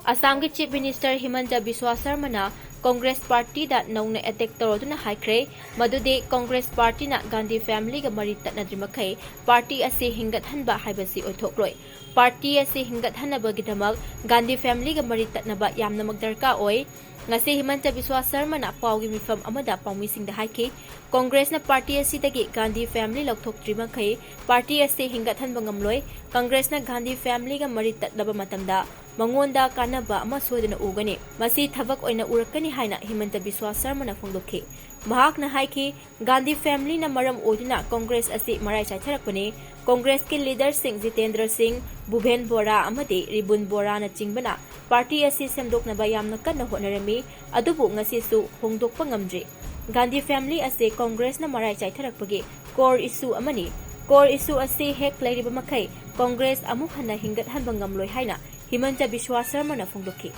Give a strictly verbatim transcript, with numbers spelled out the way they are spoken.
ꯑꯁꯥꯝꯒꯤ Chief Minister ꯍꯤꯃꯟꯇ ꯕꯤꯁ꯭ꯋꯥ ꯁꯔꯃꯅ Congress Partyꯗ ꯅꯧꯅ attack ꯇꯧꯔꯗꯨꯅ ꯍꯥꯏꯈ꯭ꯔꯦ, ꯃꯗꯨꯗꯤ Congress Partyꯅ ꯒꯥꯟꯙꯤ familyꯒ ꯃꯔꯤ ꯇꯠꯅꯗ꯭ꯔꯤ ꯃꯈꯩ party ꯑꯁꯤ ꯍꯤꯡꯒꯠꯍꯟꯕ ꯍꯥꯏꯕꯁꯤ ꯑꯣꯏꯊꯣꯛꯂꯣꯏ꯫ Party ꯑꯁꯤ ꯍꯤꯡꯒꯠꯍꯟꯅꯕꯒꯤꯗꯃꯛ ꯒꯥꯟꯙꯤ familyꯒ ꯃꯔꯤ ꯇꯠꯅꯕ ꯌꯥꯝꯅꯃꯛ ꯗꯔꯀꯥꯔ ꯑꯣꯏ꯫ ꯉꯁꯤ ꯍꯤꯃꯟꯇ ꯕꯤꯁ꯭ꯋꯥ ꯁꯔꯃꯅ ꯄꯥꯎꯒꯤ ꯃꯤꯐꯝ ꯑꯃꯗ ꯄꯥꯎꯃꯤꯁꯤꯡꯗ ꯍꯥꯏꯈꯤ, Congressꯅ party ꯑꯁꯤꯗꯒꯤ ꯒꯥꯟꯙꯤ family ꯂꯧꯊꯣꯛꯇ꯭ꯔꯤ ꯃꯈꯩ party ꯑꯁꯤ ꯍꯤꯡꯒꯠꯍꯟꯕ ꯉꯝꯂꯣꯏ꯫ Congressꯅ ꯒꯥꯟꯙꯤ familyꯒ ꯃꯔꯤ ꯇꯠꯂꯕ ꯃꯇꯝꯗ ꯃꯉꯣꯟꯗ ꯀꯥꯟꯅꯕ ꯑꯃ ꯁꯣꯏꯗꯅ ꯎꯒꯅꯤ꯫ ꯃꯁꯤ ꯊꯕꯛ ꯑꯣꯏꯅ ꯎꯔꯛꯀꯅꯤ ꯍꯥꯏꯅ ꯍꯤꯃꯟꯇ ꯕꯤꯁ꯭ꯋꯥ ꯁꯔꯃꯅ ꯐꯣꯡꯗꯣꯛꯈꯤ꯫ ꯃꯍꯥꯛꯅ ꯍꯥꯏꯈꯤ, ꯒꯥꯟꯙꯤ familyꯅ ꯃꯔꯝ ꯑꯣꯏꯗꯨꯅ Congress ꯑꯁꯤ ꯃꯔꯥꯏ ꯆꯥꯏꯊꯔꯛꯄꯅꯤ꯫ Congressꯀꯤ leaderꯁꯤꯡ ꯖꯤꯇꯦꯟꯗ꯭ꯔ ꯁꯤꯡ, ꯚꯨꯕꯦꯟ ꯕꯣꯔꯥ ꯑꯃꯗꯤ ꯔꯤꯕꯨꯟ ꯕꯣꯔꯥꯅꯆꯤꯡꯕꯅ party ꯑꯁꯤ ꯁꯦꯝꯗꯣꯛꯅꯕ ꯌꯥꯝꯅ ꯀꯟꯅ ꯍꯣꯠꯅꯔꯝꯃꯤ, ꯑꯗꯨꯕꯨ ꯉꯁꯤꯁꯨ ꯍꯣꯡꯗꯣꯛꯄ ꯉꯝꯗ꯭ꯔꯤ꯫ ꯒꯥꯟꯙꯤ family ꯑꯁꯤ Congressꯅ ꯃꯔꯥꯏ ꯆꯥꯏꯊꯔꯛꯄꯒꯤ core issue ꯑꯃꯅꯤ꯫ Core issue ꯑꯁꯤ ꯍꯦꯛ ꯂꯩꯔꯤꯕ ꯃꯈꯩ Congress ꯑꯃꯨꯛ ꯍꯟꯅ ꯍꯤꯡꯒꯠꯍꯟꯕ ꯉꯝꯂꯣꯏ ꯍꯥꯏꯅ ꯍꯤꯃꯟꯇ ꯕꯤꯁ꯭ꯋꯥ ꯁꯔꯃꯅ ꯐꯣꯡꯗꯣꯛꯈꯤ꯫